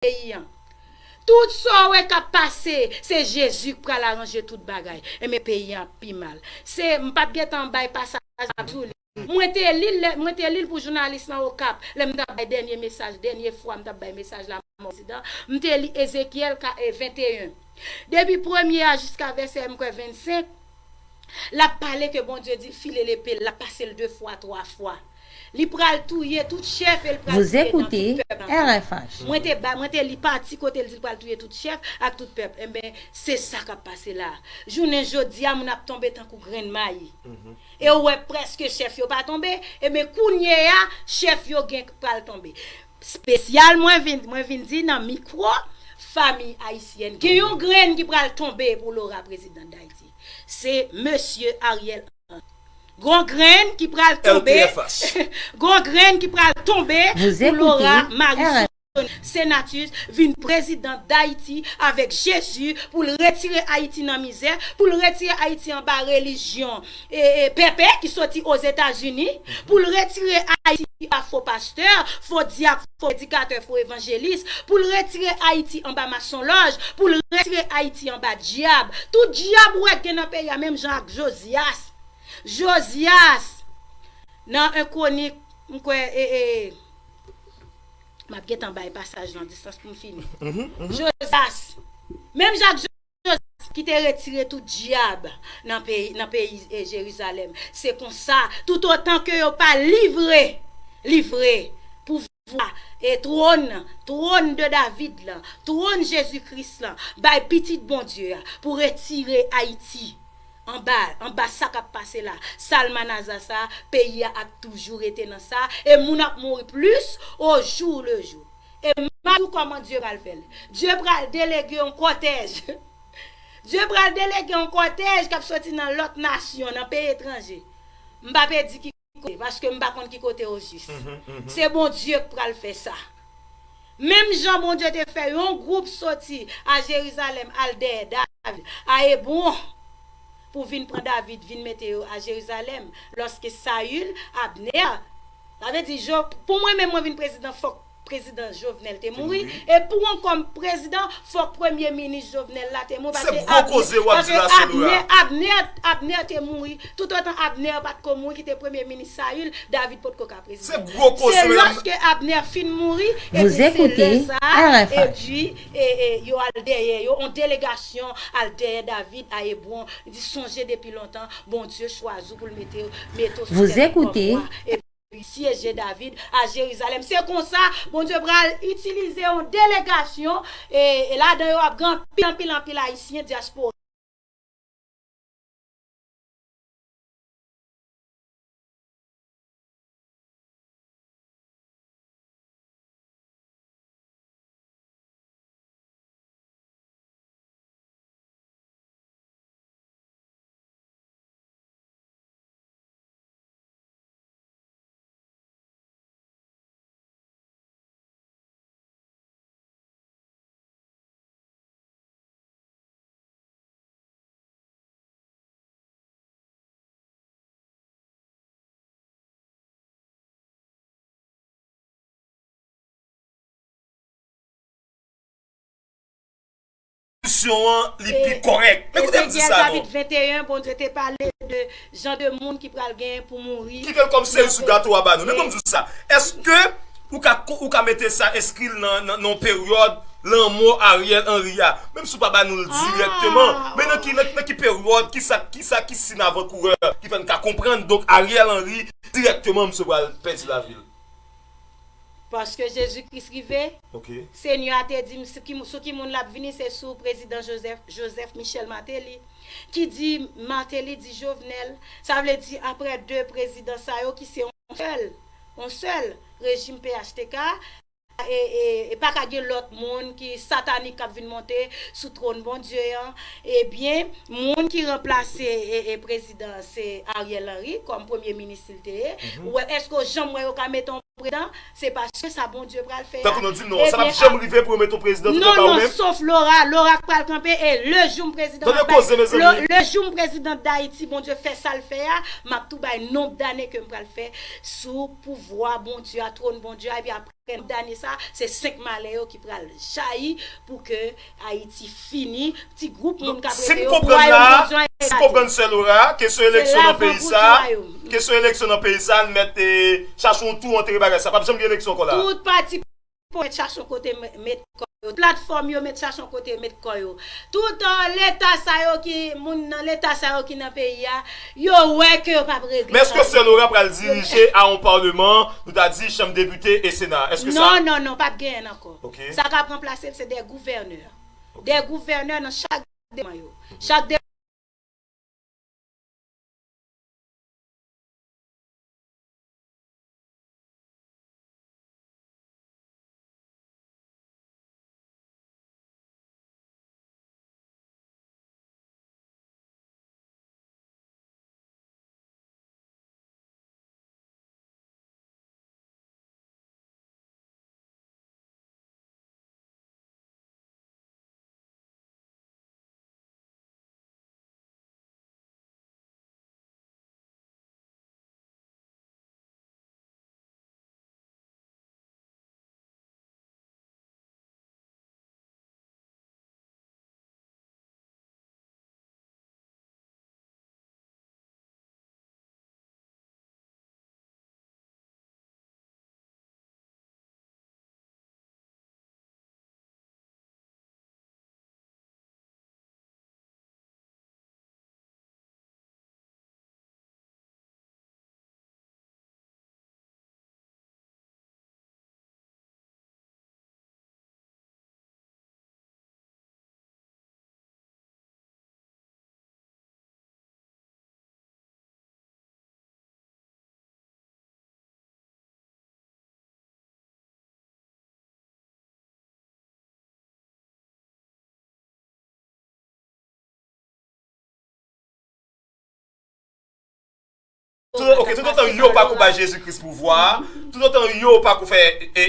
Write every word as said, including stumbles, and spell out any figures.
peyi an. Tout sa w wè k ap pase, se Jezi k pral aranje tout bagay. Enben, peyi an ap pi mal. Se, m p ap gentan bay pasaj la, m ap di w li. Mwen te li l, lè, mwen te li l pou jounalis lan Okap, lè m t ap bay dènye mesaj, dènye fwa m t ap bay mesaj la, mò prezidan, m te li Ezekyèl ka, e, venteyen. Depi premye a jiska vèsè, m kwè, vennsenk, l ap pale ke Bondye di file lepe l, l ap pase l de fwa, twa fwa. Li pral touye tout chèf e l pral Vous touye nan tout écoutez pèp la. R F H. Mwen te ba, mwen te li pati kote l di l pral touye tout chèf ak tout pèp. Enben, se sa k ap pase la. Jounen jodi a, moun ap tonbe tankou grenn mayi. E ou wè prèske chèf yo pa tonbe, enben kounye a, chèf yo gen pral tonbe. Espesyal mwen vin, mwen vin di nan mikwo, fanmi ayisyèn, gen yon grenn ki pral tonbe pou Laura prezidan Dayiti. Se mesye Ariel Henry. Gon grenn ki pral tonbe. L T F H. Gon grenn ki pral tonbe Vous pou Laura écoutez Marisol R F H. Senatus vin prezidan Dayiti avèk Jezi pou l retire Ayiti nan mizè, pou l retire Ayiti anba relijyon e, e, pèpè ki soti Ozetazini, pou l retire Ayiti anba fo pastè, fo dyak, fo predikatè, fo evanjelis, pou l retire Ayiti anba masonlòj, pou l retire Ayiti anba dyab. Tout dyab ou wè k gen nan peyi a, menm jan ak Jozyas. Jozyas, nan en Kwonik, m kwè, e, e, m ap gentan bay pasaj nan distans pou m fini. Jozyas, menm jan ak Jozyas ki te retire tout dyab nan peyi, nan peyi, e, Jerizalèm. Se konsa, toutotan ke yo pa livre, livre pouvwa e twòn, twòn de David lan, twòn Jezi Kris lan, bay Pitit Bondye a pou retire Ayiti anba, anba sa k ap pase la. Salmanaza sa, peyi a ap toujou rete nan sa, e moun ap mouri plis au jour le jour. E m ap di w kòman Dye pral fè l. Dye pral delege yon kòtèj. Dye pral delege yon kòtèj k ap soti nan lòt nasyon, nan peyi etranje. M p ap di ki kote, paske m pa konn ki kote ojis. Se Bondye k pral fè sa. Menm jan Bondye te fè yon gwoup soti a Jerizalèm al dèyè David, a Ebwon, pou vin pran David, vin mete yo a Jerizalèm. Lòske Sayil, Abnè, sa vle di, Jo-, pou mwen menm, mwen vin prezidan, fòk prezidan Jovenel te mouri. E pou mwen kòm prezidan, fòk premye minis Jovenel la te mouri. Se gwo koze w ap di la, Senoura. Abnè, Abnè, Abnè te mouri. Toutotan Abnè pa t ko mouri, ki te premye minis Sayil, David potko ka prezidan. Se gwo koze, medam. Se lòske Abnè fin mouri, epi se lè sa, epi, e, e, yo al dèyè yo, yon delegasyon al dèyè David a Ebwon. Li di, sonje depi lontan, Bondye chwazi w pou l mete, mete w sou tèt kòm wa. Epi syeje David a Jerizalèm. Se konsa, Bondye pral itilize yon delegasyon, e, e ladan yo ap gen anpil, anpil, anpil Ayisyen dyaspora. Solisyon an, li pi kòrèk. Men koute m di sa non. David venteyen, Bondye te pale de jan de moun ki pral gen pou mouri. Kite l kòm seri sou gato a ba nou. Men ban m di w sa. Èske ou ka, ou ka mete sa, enskri l nan, nan, nan yon peryòd lanmò Ariel Henry a? Menm si w pa ba nou l dirèkteman, men nan ki, nan, nan ki peryòd, ki sa, ki sa, ki siy avankourè ki fè n ka konprann, donk, Ariel Henry dirèkteman, misye pral pèdi lavi l? Paske Jezi Kris rive. Senyè a te di m sou ki, sou ki moun l ap vini, se sou prezidan Joseph, Joseph Michel Martelly, ki di, Martelly di Jovenel, sa vle di apre de prezidan sa yo ki se yon sèl, yon sèl rejim P H T K, e, e, e pa ka gen lòt moun ki satanik k ap vin monte sou twòn Bondye an. Ebyen, moun ki ranplase, e, e, prezidan se Ariel Henry kòm premye minis li te ye. Ou wè, èske w janm wè yo ka mete yon prezidan? Se paske sa Bondye pral fè a. Tankou nou di non, sa p ap janm rive pou yo mete yon prezidan, non, non, sof Laura, Laura k pral kanpe, e le jou m prezidan, le jou m prezidan Dayiti, Bondye fè sa l fè a, m ap tou bay nonb dane ke m pral fè sou pouvwa Bondye a, twòn Bondye a, epi apre Dènye sa, se senk malè yo ki pral jayi pou ke Ayiti fini. Ti gwoup moun k ap rete yo, pou wayòm Bondye an etablize. Si m konprann la, si m konprann Sè Laura, kesyon eleksyon nan peyi sa, kesyon eleksyon nan peyi sa, n mèt, eh, chache yon tou antere bagay sa. P ap janm gen eleksyon ankò la. Tout pati politik mèt chache yon kote met kò yo. Platfòm yo mèt chache yon kote met kò yo. Tout, eh, leta sa yo ki, moun nan leta sa yo ki nan peyi a, yo wè ke yo p ap regle anyen. Men èske Sè Laura pral dirije a yon palman, nou ta di chanm depite e sena? Èske sa... Non, non, non, p ap genyen ankò. Ok. Sa k ap ranplase l, se de gouvènè. Ok. De gouvènè nan chak depatman yo. Chak de Tout, ok, toutotan yo pa ko bay Jezi Kris pouvwa a, toutotan yo pa ko fè, e,